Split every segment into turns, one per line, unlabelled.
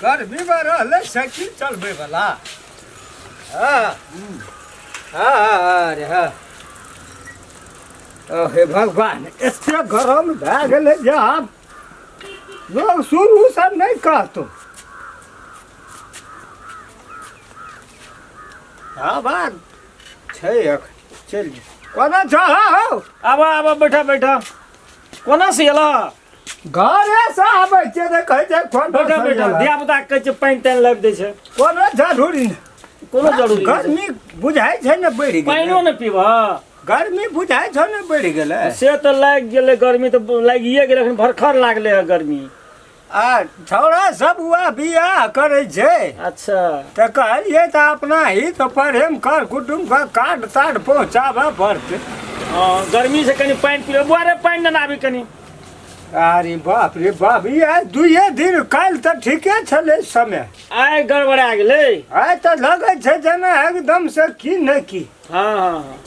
गर्मीमे रहलै साइकिल चलबैवला। हँ हँ, अरे हँ, ओ हे भगवान, एते गरम भए गेलै जे आब लोग शुरूसँ नहि कहतौ। हँ, बात छै, एखन चलि जो। कोना छह हौ?
आबऽ आबऽ, बैठा बैठा। कोना से एलऽ?
घरे से आबै छियै तऽ कहै छै कोन।
बैठा बैठा। धिया पुता के कहै छै पानि तानि लाबि दै छै।
कोनो जरूरी नहि।
कोनो जरूरी नहि।
गर्मी बुझाइ छै ने बढ़ि गेलै।
पानिओ नहि पीबह?
गर्मी बुझाइ छौ ने बढ़ि गेलै।
से तऽ लागि गेलै, गर्मी तऽ लागिए गेलै, एखन भरखर लागलै हँ गर्मी।
आ छौड़ा सब उएह बियाह करै छै।
अच्छा।
तऽ कहलियै तऽ अपना हित प्रेम कर कुटुम्ब के कार्ड तार्ड पहुँचाबऽ पड़तै।
हँ, गर्मी से कनि पानि पी बुआ रे, पानि नेने आबी कनि।
अरे बाप रे बाप, ई आइ दुइए दिन, काल्हि तऽ ठीके छलै समय।
आइ गड़बड़ा गेलै।
आइ तऽ लगै छै जेना एकदम से की नहि की।
हँ हँ हँ,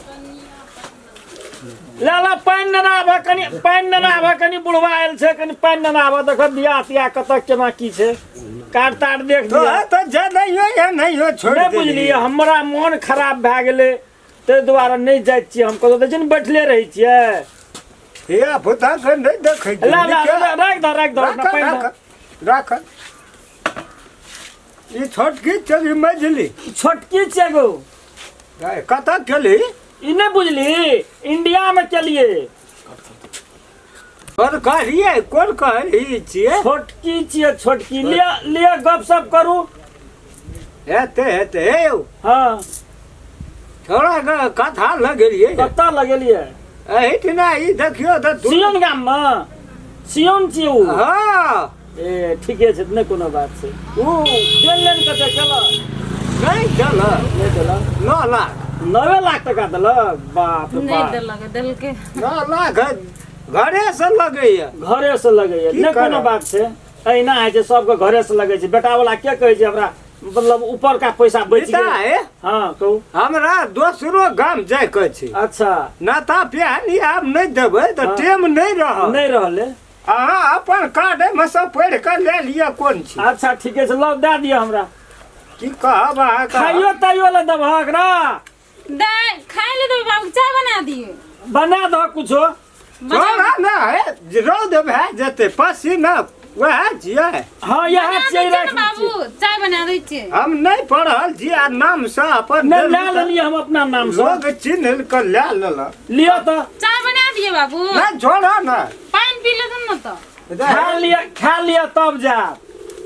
ला ला, पानि नेने आबह कनि, पानि नेने आबह कनि। बुढ़वा आयल छै, कनि पानि नेने आबह। देखऽ बियाह तियाह कतऽ केना की छै, कार्ड तार्ड देख
तो
दिअ।
तऽ जे नहियो या नहियो छोड़ि
नहि बुझलियै, हमरा मोन खराब भए गेलै, ताहि दुआरे नहि जाइ छियै हम कतौ। देखै छियै ने, बैठले रहै छियै।
धिया पुता के नहि देखै छियै।
ला ला, राखि दह, राखि दह।
राख।
पानि
राख राख। ई छोटकी चली मझली?
छोटकी छियै गो।
कतऽ गेली?
ई नहि बुझली, इंडिया में चलिए।
कोन कहलियै, कोन कहली छियै?
छोटकी छियै, छोटकी। लिअ लिअ, गप सप करू।
हेतै हेतै, हे यौ।
हँ।
थोड़ा कथा लगेलियै।
कतऽ लगेलियै?
एहिठिना ई देखियौ तऽ
सियोन गाममे, सियोन छियै ओ।
हँ।
ए, ठीके छै, नहि कोनो बात छै। ओ देन लेन कते केलक?
नहि देलक।
नहि देलक?
9 लाख।
9 लाख टका देलक? बाप रे
नहि
बाप।
देलक, देलकै।
9 लाख घरेसँ लगैया।
घरे से लगैया।
की
नहि कोनो
करब?
बात छै, एहिना होइ छै, सबके घरे से लगै छै। बेटा वाला के कहै छै हमरा मतलब ऊपर का पैसा बचि
बेटा
गेल।
हे।
हँ, कहू।
हमरा दोसरो गाम जाइके छै।
अच्छा।
नाता पिहानी आब नहि देबै तऽ
हँ।
टेम नहि रहत।
नहि रहलै।
अहाँ अपन कार्ड एहिमे सँ पढ़ि कऽ लए लिअ, कोन छी।
अच्छा, ठीके छै, लऽ दए दिअ हमरा।
की कहब अहाँके।
खाइयो ताइयो लए देबह एकरा?
दे, खाय ले देबै बाबू, चाय बना दियौ।
बना दह कुछो।
छोड़ा ने हे, रौद भए जेतै, पसीना वएह छियै।
हँ, इएह
बना दै
छियै।
छियै ने
राखि दै
बाबू,
छियै।
चाय बना दै छियै।
हम नहि पढ़ल छी आ नामसँ अपन
नहि
देलहुँ
लए
तऽ
लेलियै हम अपना नामसँ।
लोग चिन्ह कऽ लए लेलक।
लिअ तऽ।
चाय बना दियौ बाबू।
नहि, छोड़ा ने।
पानि पी लेथुन ने तऽ।
खा लिअ, खा लिअ तब जायब।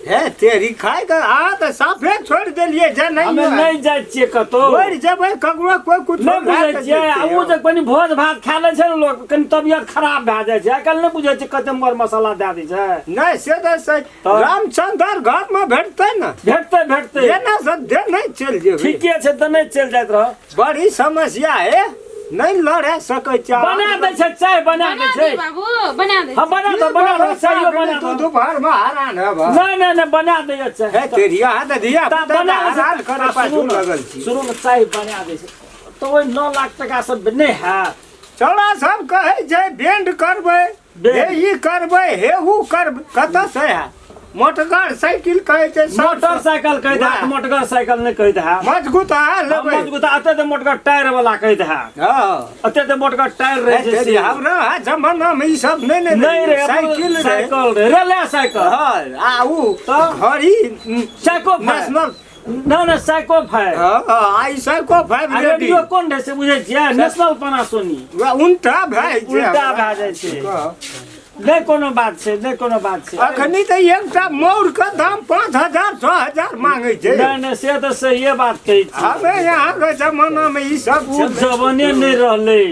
हे तेरी, खाय के अहाँ तऽ साफे छोड़ि देलियै जे नहि।
हमे नहि जाइ छियै कतौ।
मरि जेबै, ककरो कोइ कुछ।
नहि बुझै छियै, आ ओ जे कनि भोज भात खा लै छै ने लोक, कनि तबियत खराब भए जाइ छै। आइ काल्हि नहि बुझै छियै कते मर मसाला दए दै छै।
नहि, से तऽ सही।
तऽ?
रामचंद्र घर मे भेटतै ने?
भेटतै, भेटतै।
जेना से दे नहि चलि जेबै।
ठीके छै तऽ नहि चलि जाइत रह।
बड़ी समस्या है, नहि लड़े सकै छै।
बना दै छै चाय, बना दै
बना
छै।
दियौ बाबू, बना दै।
हम बना दो, बना दो, चायो बना
तू
दो।
दोपहर मे हरान हेबह।
नहि नहि नहि, बना दैय चाय।
हे तेरी, अहाँ तऽ धिया
ता
पुता
बना दै छै।
हरान करे
ता
पाछू
शुरू मे-
लगल छी।
शुरू मे चाय बना दै छै तऽ ओहि 9 लाख टका सब नहि हैत।
छौड़ा सब कहै छै बैंड करबै।
बैंड।
हे ई करबै, हे ऊ करबै, कतऽ से हैत? मोटगर साइकिल कहै छै सब।
मोटरसाइकिल कहैत हैत।
वाह।
मोटगर साइकिल नहि कहैत हैत।
मजगूत अहाँ लेबै।
मजबूत, एते तऽ मोटगर टायर वाला कहैत हैत।
हँ।
एते तऽ मोटगर टायर रहै छै से।
हमरा जमाना मे ई सब नहि ने।
नहि रे,
साइकिल रहै।
साइकिल रहै, रेले साइकिल।
हँ, आ ऊ
तऽ?
घड़ी।
Psycho five.
नेशनल।
नहि नहि, साइको फाइव।
हँ, आ ई साइको फाइव।
आ
रेडी।
रेडियो कोन रहै से बुझै छियै? नेशनल पनासोनी।
उल्टा भए जाइ छै।
उल्टा
हमरा।
भए जाइ छै। नहि कोनो बात छै, नहि कोनो बात छै।
अखनी तऽ एकटा मौर के दाम 5,000 6,000 मांगे छै।
नहि नहि, से तऽ सहिए बात कहै छी।
हमे यहाँ के जमाना में ई सब
ओ
छलै।
जमाने नहि रहलै।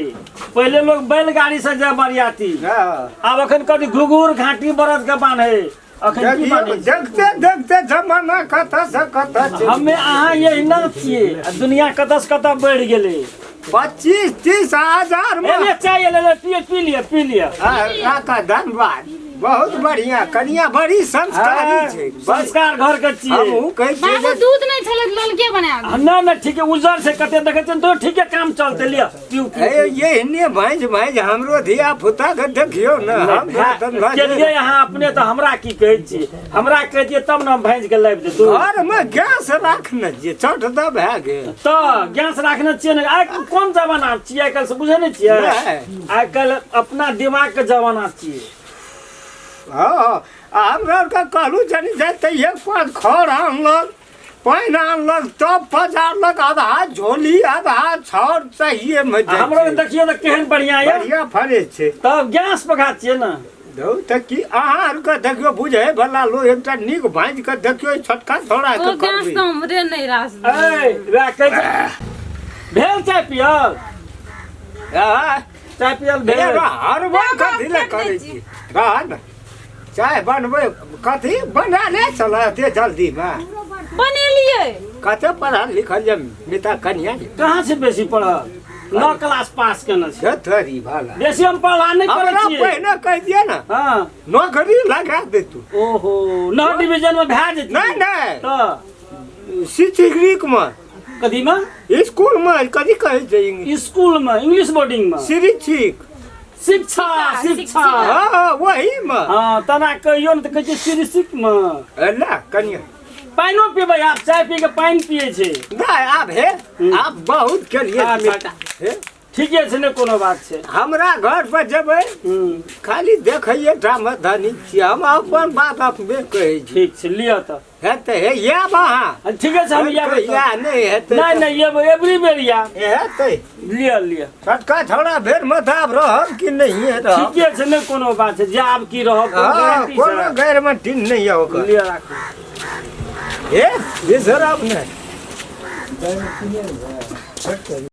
पहिले लोग बैलगाड़ी से जाय बरियाती।
हँ।
आब अखन कथी घुघुर घाटी बरद के बान्हे, अखन की
देखियौ,
बान्है छै?
देखते देखते जमाना कतऽ से कतऽ चलि।
हमे अहाँ यहिना छियै आ दुनिया कतऽ से कतऽ बढ़ि गेलै।
25-30 हजार
ए
में
ले चाय, ले ले, पिए, पी लिअ, पी लिअ।
राखा, धन्यवाद। बहुत बढ़िया कनिया बड़ी संस्कारी छै।
संस्कार घर के छियै।
हमहूँ कहै छियै
बाबू
जे
दूध नहीं छलै तऽ ललके बना दे।
नहि नहि ठीक है, उज्जर से कते देखै छियै तो ठीके काम चलते। लिअ पीउ पीउ।
हे एहने भाँजि भाँजि हमरो धिया पुता के देखियौ ने। हम
केलियै अहाँ अपने तऽ हमरा की कहै छी? हमरा कहै छियै तब ने हम भाँजि के लाबि देतू।
घर में गैस राखने छियै, चट दऽ भए गेल।
तऽ गैस राखने छियै ने। आइ कोन जमाना छियै आइ काल्हि से बुझै नहि छियै?
नहि।
आइ काल्हि अपना दिमाग के जमाना छियै।
हँ, आ हमरा आरके कहलहुँ जनी जाय तऽ एक पाँच खर आनलक, पानि आनलक, तब पजारलक। आधा झोली आधा छाउर चाहिए मे
आ हमरो के देखियौ तऽ केहन बढ़िया यऽ।
बढ़िया फड़ै छै।
तब गैस पका छियै ने।
धौ तऽ की अहाँ आरके देखियौ बुझै वला लोक एकटा नीक भाँजि के देखियौ ई छोटका छौड़ा के
ओ गैस
करबै।
तऽ हमरे नहीं रास
ए वएह कहै छै भेल चाय पियल?
आँ?
चाय पियल भेल?
हरबो कथी लए करै छी? रह ने, चाय बनबै कथी बना ले चल एते जल्दीमे।
बनेलियै।
कते पढ़ल लिखल जे मिता कनिया जे।
कहाँ से बेसी पढ़ल? 9 क्लास पास केने छै।
धरि भला।
बेसी हम पढ़ला नहि करै
हमरा
छियै।
पहिने कहि दिअ ने।
हँ।
नौकरी लगा दे तू।
ओहो, 9 डिवीजन में भए जेतै।
नहि नहि।
तऽ
सिचिग्रीक मे।
कथी में?
स्कूल में कथी कहै छै इंग्लिश?
स्कूल में इंग्लिश बोर्डिंग में।
श्री
शिक्षा शिक्षा।
हँ वही में।
हँ तना कहियो ने तऽ कहै छै श्री में।
ला कनिया।
पानिओ पीबै आब? चाय पी के पानि पियै छै।
नहि आब हे आब बहुत केलियै।
अच्छा।
हे
ठीके छै ने, कोनो बात छै।
हमरा घर पर जेबै खाली देखैये टा मे धनी छियै हम, अपन बात अपने कहै छी।
ठीक छै, लिअ तऽ।
हेतै हे आयब अहाँ।
ठीके छै, हम आयब।
कहिया नहि हेतै?
नहि नहि एबै, एवरी बेर आयब।
हेतै।
लिअ लिअ।
छोटका छौड़ा भेर मे तऽ आब रहब कि नहिये रहब?
ठीके छै ने, कोनो बात छै। जायब की रहब कोनो
हँ
गारंटी छै?
कोनो गारंटी नहि यऽ ओकर।
लिअ राखू।
हे बिसरब नहि।